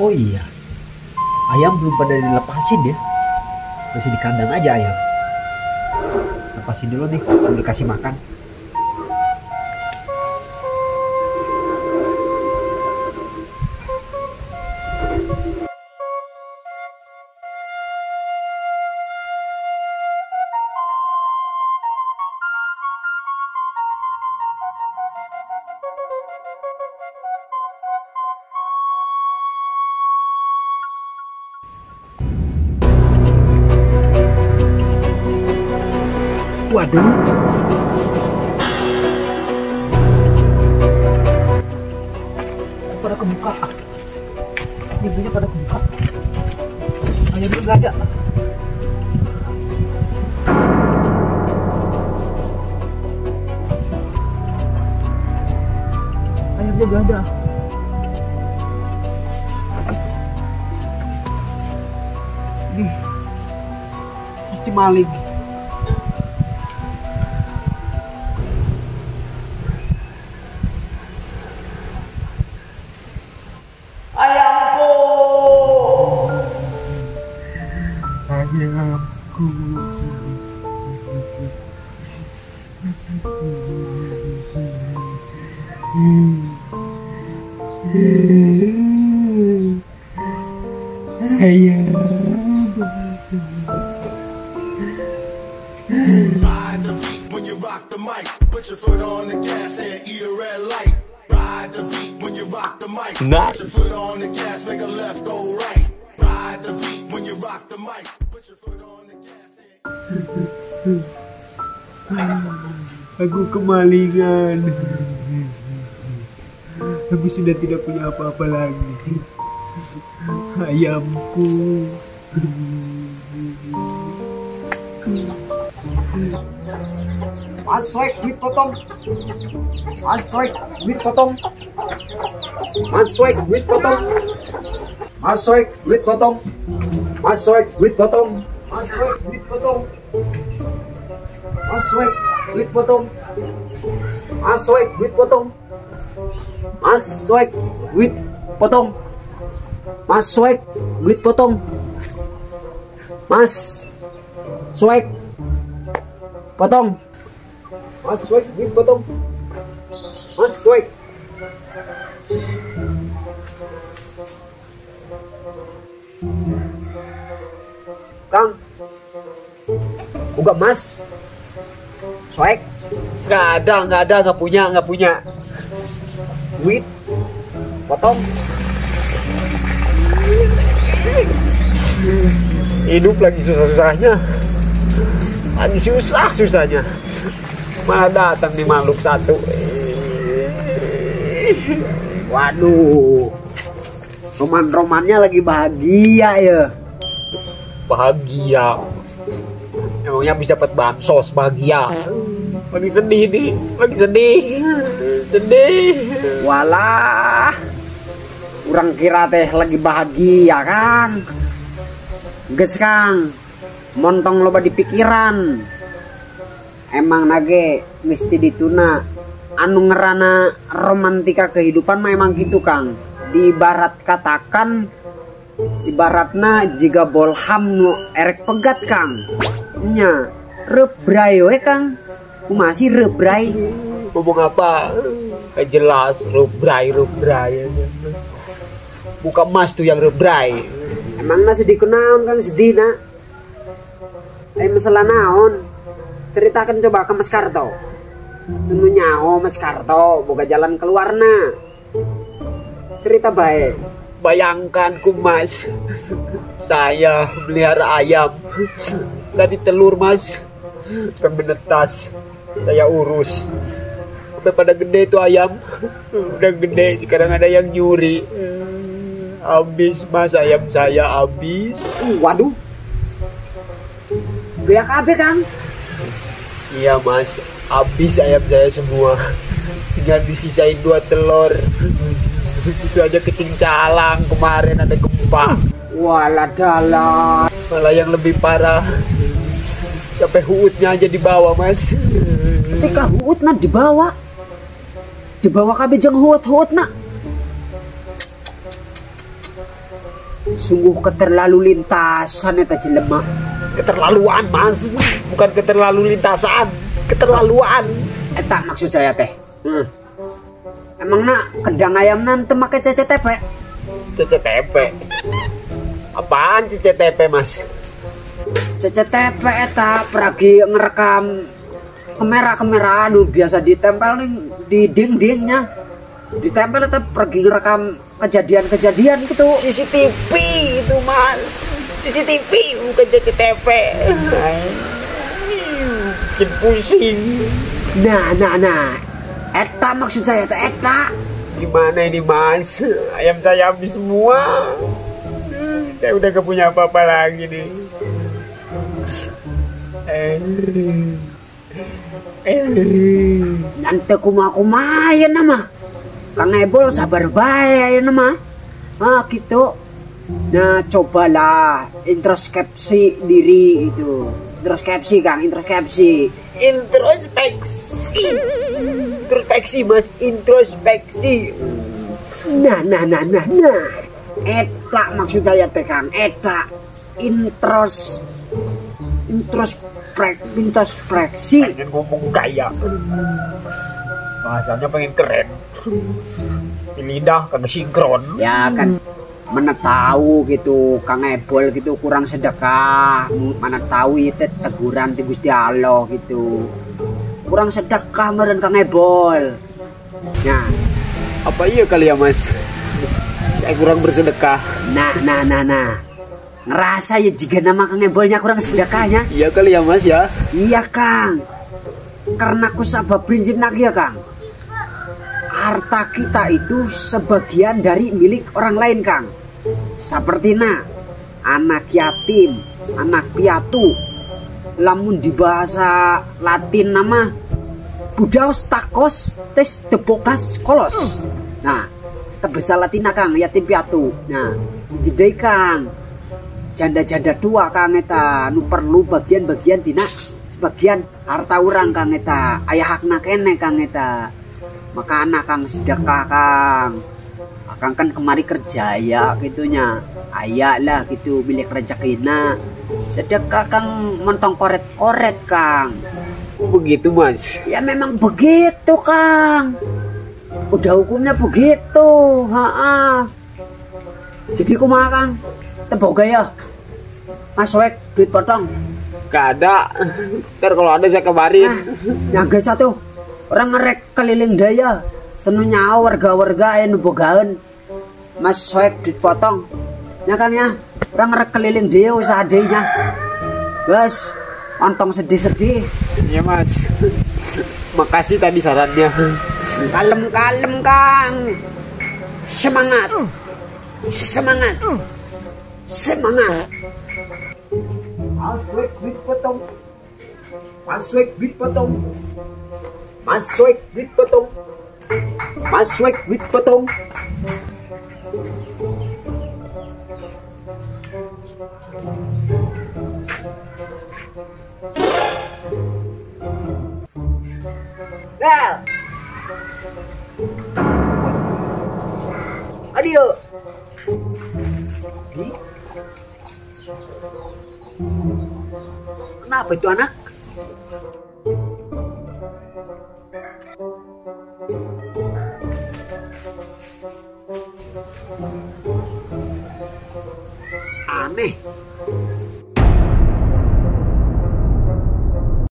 Oh iya, ayam belum pada dilepasin ya. Masih di kandang aja ayam. Lepasin dulu nih, belum dikasih makan. Waduh. Pada kebuka. Pintunya pada kebuka. Ayamnya nggak ada. Ayamnya nggak ada. Nih, pasti maling. Ayamku, ayamku. Ayam. Ride the beat when you rock the mic. Put your foot on the gas and eat a red light. Ride the beat when you rock the mic. Nice. Put your foot on the gas, make a left go right. Ride the beat when you rock the mic. Put your foot on the gas and... Aku kemalingan. Aku sudah tidak punya apa-apa lagi. Ayamku. Mas Soek, duit potong. Mas Soek, duit potong. Mas Soek, duit potong. Mas Soek, duit potong. Mas Soek, duit potong. Mas Soek, duit potong. Mas Soek, duit potong. Mas Soek, duit potong. Mas Soek, duit potong. Mas Soek, duit potong. Mas Soek, potong. Mas Soek, duit potong. Mas Soek. Kang, buka Mas Soek. Nggak ada, nggak punya, Duit potong. Hidup lagi susah-susahnya, lagi susah-susahnya, malah datang nih makhluk satu. Waduh, roman-romannya lagi bahagia ya. Bahagia. Emangnya habis dapat bansos bahagia. Lagi sedih nih, lagi sedih, sedih. Walah, urang kira teh lagi bahagia Kang. Geus Kang, montong loba di pikiran. Emang nage mesti dituna. Anu ngerana romantika kehidupan mah emang gitu Kang. Diibarat katakan, ibaratna jiga bolham nu erek pegat Kang. Nya, rebray we Kang. Kumaha sih rebray? Ngomong apa? Gak jelas, rebray. Buka mas tuh yang rebray. Emang na sedih kunaon Kang, sedih na. Masalah naon? Ceritakan coba ke Mas Karto. Senu nyaho Mas Karto, boga jalan keluarna. Cerita baik. Bayangkan ku Mas, saya melihara ayam dari telur Mas, pemenetas saya urus sampai pada gede itu ayam, udah gede sekarang ada yang nyuri. Habis Mas, ayam saya habis. Waduh, BAKB Kang. Iya Mas, habis ayam saya semua, tinggal disisain 2 telur. Itu aja kecing calang kemarin ada gempa. Walah dalah. Malah yang lebih parah, sampai huutnya aja dibawa Mas. Ketika huutnya dibawa, dibawa kabeh jeung huut-huutna. Sungguh keterlalu lintasan eta jelema. Keterlaluan, Mas. Bukan keterlalu lintasan, keterlaluan. Eta maksud saya teh. Emang nak kendang ayam nanti make CCTV? CCTV? Apaan CCTV, Mas? CCTV eta peragi ngerekam kamera-kamera aduh biasa ditempel nih di dindingnya. Ditempel eta pergi ngerekam kejadian-kejadian gitu. CCTV itu, Mas. CCTV bukan CCTV. Bikin pusing. Nah. Eta maksud saya eta. Gimana ini, Mas? Ayam saya habis semua. Saya udah gak punya apa-apa lagi nih. Nanti kumaha ya nama. Kang Ebol sabar bae ya nama. Ah gitu. Nah, cobalah introspeksi diri itu. Introspeksi, Kang, introspeksi. Introspeksi. Introspeksi, Mas, introspeksi. Nah. Eta maksud saya teh, Kang. Eta introspeksi. Pengen ngomong kaya. Bahasanya pengen keren. Di lidah kagak sinkron. Ya kan. Mana tahu gitu Kang Ebol gitu kurang sedekah, mana tahu itu teguran ti Gusti Allah gitu. Kurang sedekah meureun Kang Ebol. Nah, apa iya kali ya, Mas? Saya kurang bersedekah. Nah. Ngerasa ya jika nama Kang Ebolnya kurang sedekahnya. Iya kali ya, Mas ya? Iya, Kang. Karena aku sabab prinsip nak ya, Kang. Harta kita itu sebagian dari milik orang lain, Kang. Seperti anak yatim, anak piatu. Lamun di bahasa Latin nama budaos takos tes debokas kolos. Nah, bahasa Latin Kang, yatim piatu. Nah, jedai Kang. Janda-janda tua Kang eta nu perlu bagian-bagian tina sebagian harta urang Kang eta. Aya hakna kene Kang eta. Maka anak Kang sedekah Kang. Akang kan kemari kerja ya gitunya. Aya lah gitu milik rezekina. Sedekah Kang montong koret-koret Kang. Begitu, Mas. Ya memang begitu, Kang. Udah hukumnya begitu. Ha-ha. Jadi kumaha, Kang? Teboga ya. Mas Wek duit potong. Gak ada. Ntar kalau ada saya kabarin. Nah, nyaga satu. Orang ngerek keliling daya. Senunya warga-warga aya nu bogaeun. Mas Soek dipotong. Ya Kang ya. Orang ngerek keliling daya usaha deunya. Bas, ontong sedih-sedih. Iya, Mas. Makasih tadi sarannya. Kalem-kalem, Kang. Semangat. Semangat. Semangat. Mas Soek dipotong. Mas Soek dipotong. Mas Soek duit potong. Mas Soek duit potong. Well. Adio. Kenapa itu anak? Aneh.